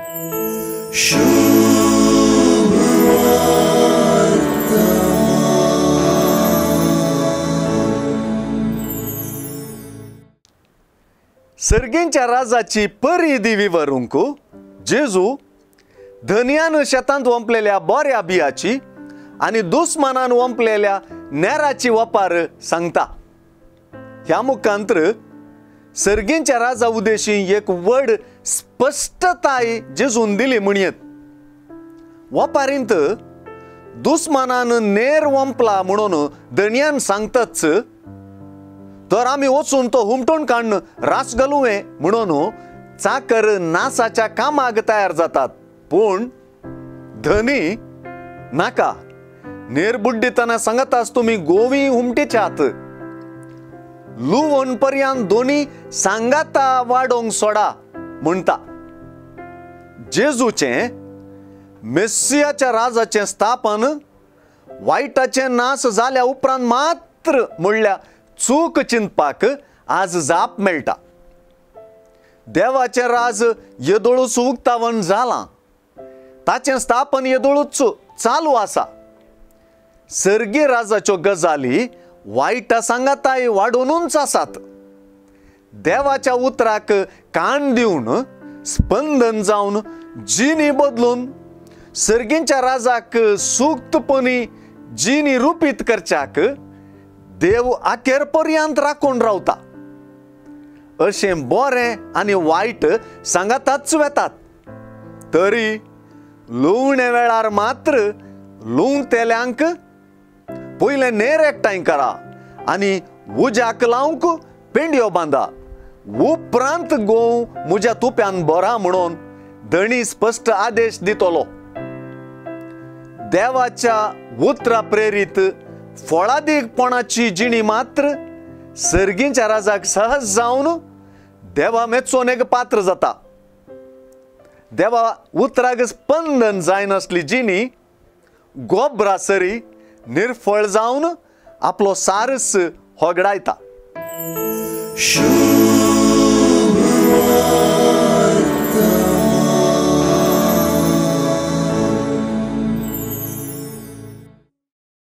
सर्गींच्या राजाची परिधी विवरूंक जेजू धनयान शेतांत वंपलेल्या बऱ्या बियाची आनी दुस्मानान वंपलेल्या नेराची वपार सांगता. ह्या मुखांत्र सर्गींच्या राजा उदेशी एक व्हड स्पश्टताय जेजून दिली म्हणयेत. वपारींत दुस्मानान नेर वंपला म्हणून धनयान सांगताच तर आमी वचून तो हुमटून काडून रास घालुवे म्हणून चाकर नासाच्या कामाक तयार जातात. पूण धनी नाका नेर बुड्डितना सांगतास तुमी गोवी हुमटेच्यात लुवण पर्यंत दोनी सांगाता वाडोंक सोडा म्हणटा. जेजूचें मेस्सियाच्या राजाचें स्थापन वायटाचें नास जाल्या उपरांत मात्र म्हणल्यार चूक चिंतपाक आज जाप मेळटा. देवाचें राज येदोळूच उक्तावण जालां, ताचें स्थापन येदोळूच चालू आसा. सर्गी राजाच्यो गजाली वायटा सांगाताय वाडोवनूच आसात. देवाच्या उतराक कान दिवन स्पंदन जावन जिणी बदलून सर्गींच्या राजाक सुक्तपणी जिणी रुपीत करच्याक देव आखेर पर्यंत राखून रावता. अशें बरें आनी वायट सांगाताच वेतात तरी लुवणे वेळार मात्र लुवतेल्यांक पयलें नेर एकठांय करा आनी उज्याक लावंक पेंडयो बांदा, उपरांत गोंव म्हज्या तुप्यान बरा म्हणून धणी स्पश्ट आदेश दितलो. देवाच्या उतरा प्रेरीत फळादीकपणाची जिणी मात्र सर्गींच्या राजाक सहज जावन देवा मेचोन एक पात्र जाता. देवा उतराक स्पंदन जायनासली जिणी गोबरा सरी निर्फळ जावन आपलो सारस होगडायता.